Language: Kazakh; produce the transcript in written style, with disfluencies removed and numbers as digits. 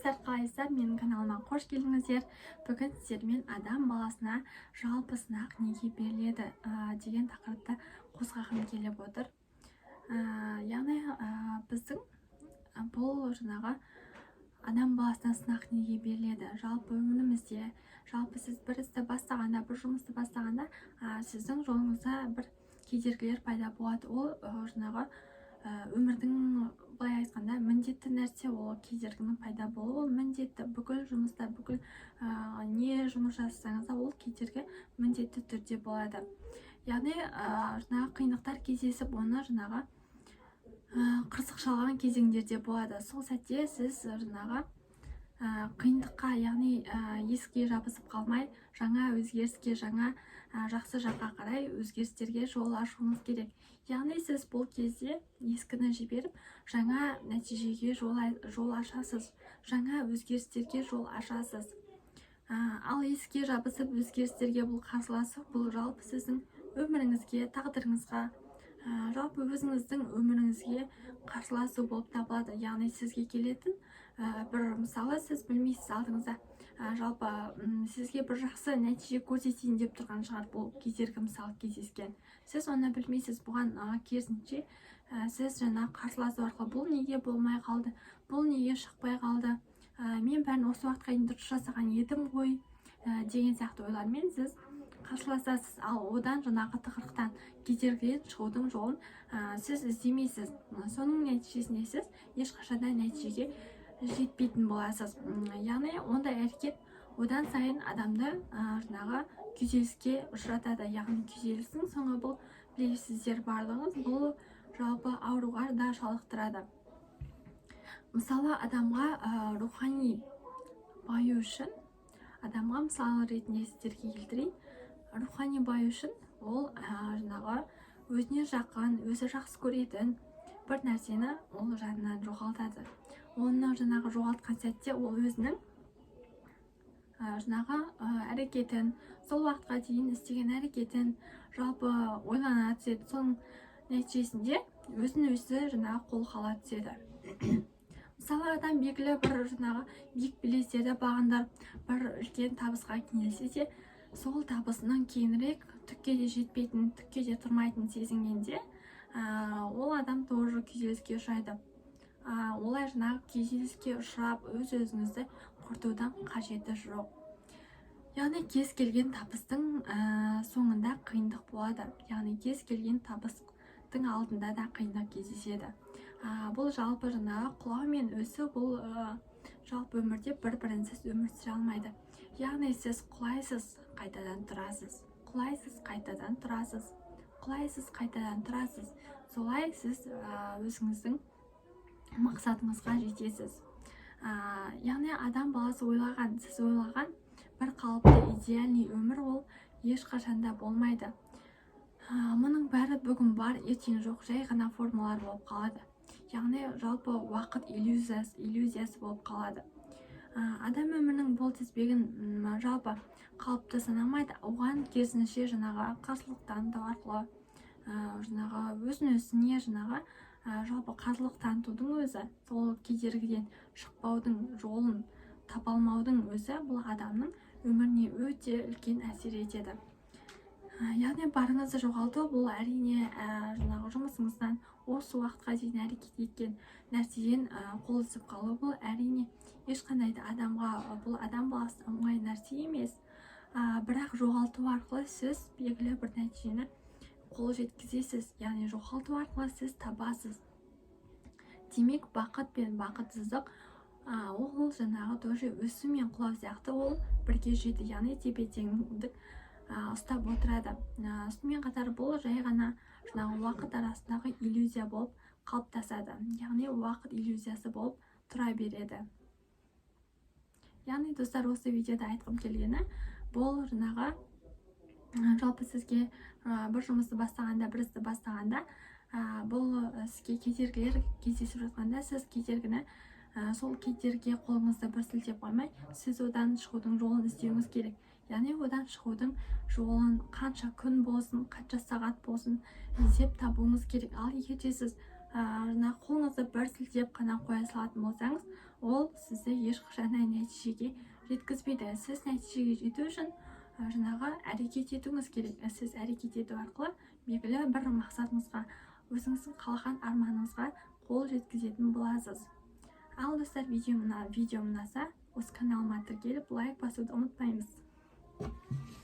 Достар, қалайсыздар? Менің каналыма қош келдіңіздер! Бүгін сіздермен адам баласына жалпы сынақ неге беріледі деген тақырыпты қозғағым келіп отыр. Яғни біздің бұл жаңағы адам баласына сынақ неге беріледі? Жалпы өмірімізде, жалпы сіз бір істі бастағанда, бір жұмысты бастағанда, сіздің жолыңызда бір кедергілер пайда болады. Ол жаңағы өмірдің, былай айтқанда, міндетті нәрсе. Ол кедергінің пайда болуы, ол міндетті. Бүкіл жұмыста, бүкіл не жұмыс жасасаңыз да, ол кедергі міндетті түрде болады. Яғни жаңағы қиындықтар кездесіп, оны жаңағы қырсық шалған кезеңдер де болады. Сол сәтте сіз жаңағы қиындыққа, яғни есікке жабысып қалмай, жаңа өзгеріске, жаңа жақсы жаққа қарай өзгерістерге жол ашуыңыз керек. Яғни сіз бұл кезде ескіні жіберіп, жаңа нәтижеге жол ашасыз, жаңа өзгерістерге жол ашасыз. Ал есікке жабысып, өзгерістерге бұл қарсыласу, бұл жалпы сіздің өміріңізге, тағдырыңызға, жалпы өзіңіздің өміріңізге қарсыласу болып табылады. Яғни сізге келетін бір, мысалы, сіз білмейсіз, алдыңызда жалпы сізге бір жақсы нәтиже көрсетейін деп тұрған шығар бұл кедергі, мысалы, кездескен. Сіз оны білмейсіз. Бұған керісінше, сіз жаңа қарсыласу арқылы: бұл неге болмай қалды, бұл неге шықпай қалды, мен бәрін осы уақытқа дейін дұрыс жасаған едім ғой, деген сияқты ойлармен сіз қарсыласасыз. Ал одан, жаңағы тығырықтан, кедергіден шығудың жолын сіз іздемейсіз. Соның нәтижесінде сіз ешқашан да нәтижеге жетпейтін боласыз. Яғни ондай әрекет одан сайын адамды жаңағы күйзеліске ұшыратады. Яғни күйзелістің соңы, бұл білесіздер барлығыңыз, бұл жалпы ауруға да шалдықтырады. Мысалы, адамға рухани баю үшін, адамға, мысал ретінде сіздерге келтірейін, рухани баю үшін ол жаңағы өзіне жақын, өзі жақсы көретін бір нәрсені ол жанынан жоғалтады. Оны жаңағы жоғалтқан сәтте ол өзінің жаңағы әрекетін, сол уақытқа дейін істеген әрекетін жалпы ойлана түседі. Соның нәтижесінде өзін өзі жаңағы қолға ала түседі. Мысалы, адам белгілі бір жаңағы биік белестерді бағындырып, бір үлкен табысқа кенелсе де, сол табысының кейінірек түкке де жетпейтін, түкке де тұрмайтынын сезінгенде, ол адам тоже күйзеліске ұшырайды. Олай жаңағы күйзеліске ұшырап, өз өзіңізді құртудың қажеті жоқ. Яғни кез келген табыстың соңында қиындық болады, яғни кез келген табыстың алдында да қиындық кездеседі. Бұл жалпы жаңағы құлау мен өсу, бұл жалпы өмірде бір бірінсіз өмір сүре алмайды. Яғни сіз құлайсыз, қайтадан тұрасыз, құлайсыз, қайтадан тұрасыз, құлайсыз, қайтадан тұрасыз. Солай сіз өзіңіздің мақсатыңызға жетесіз. Яғни адам баласы ойлаған, сіз ойлаған бір қалыпты, идеальный өмір ол ешқашан да болмайды. Мұның бәрі бүгін бар, ертең жоқ, жай ғана формалар болып қалады. Яғни жалпы уақыт иллюзиясы болып қалады. Адам өмірінің бұл тізбегін жалпы қалыпты санамайды. Оған керісінше жаңағы қарсылық таныту арқылы, жаңағы өзін өзіне жаңағы жалпы қарсылық танытудың өзі, сол кедергіден шықпаудың жолын таба алмаудың өзі бұл адамның өміріне өте үлкен әсер етеді. Яғни барыңызды жоғалту, бұл әрине жаңағы жұмысыңыздан, осы уақытқа дейін әрекет еткен нәрседен қол үзіп қалу, бұл әрине ешқандай да адамға, бұл адам баласына оңай нәрсе емес. Бірақ жоғалту арқылы сіз белгілі бір нәтижені қол жеткізесіз, яғни жоғалту арқылы сіз табасыз. Демек, бақыт пен бақытсыздық, ол жаңағы тоже өсу мен құлау сияқты, ол бірге жүреді, яғни тепе теңдік ұстап отырады. Сонымен қатар бұл жай ғана жаңағы уақыт арасындағы иллюзия болып қалыптасады, яғни уақыт иллюзиясы болып тұра береді. Яғни, достар, осы видеода айтқым келгені, бұл жаңағы жалпы сізге бір жұмысты бастағанда, бір істі бастағанда, бұл сізге кедергілер кездесіп жатқанда, сіз кедергіні, сол кедергіге қолыңызды бір сілтеп қоймай, сіз одан шығудың жолын іздеуіңіз керек. Яғни одан шығудың жолын қанша күн болсын, қанша сағат болсын, іздеп табуыңыз керек. Ал егер де сіз жаңағы қолыңызды бір сілтеп қана қоя салатын болсаңыз, ол сізді ешқашан да нәтижеге жеткізбейді. Сіз нәтижеге жету үшін жаңағы әрекет етуіңіз керек. Сіз әрекет ету арқылы белгілі бір мақсатыңызға, өзіңіздің қалаған арманыңызға қол жеткізетін боласыз. Ал, достар, видео ұнаса, осы каналыма тіркеліп, лайк басуды ұмытпаймыз.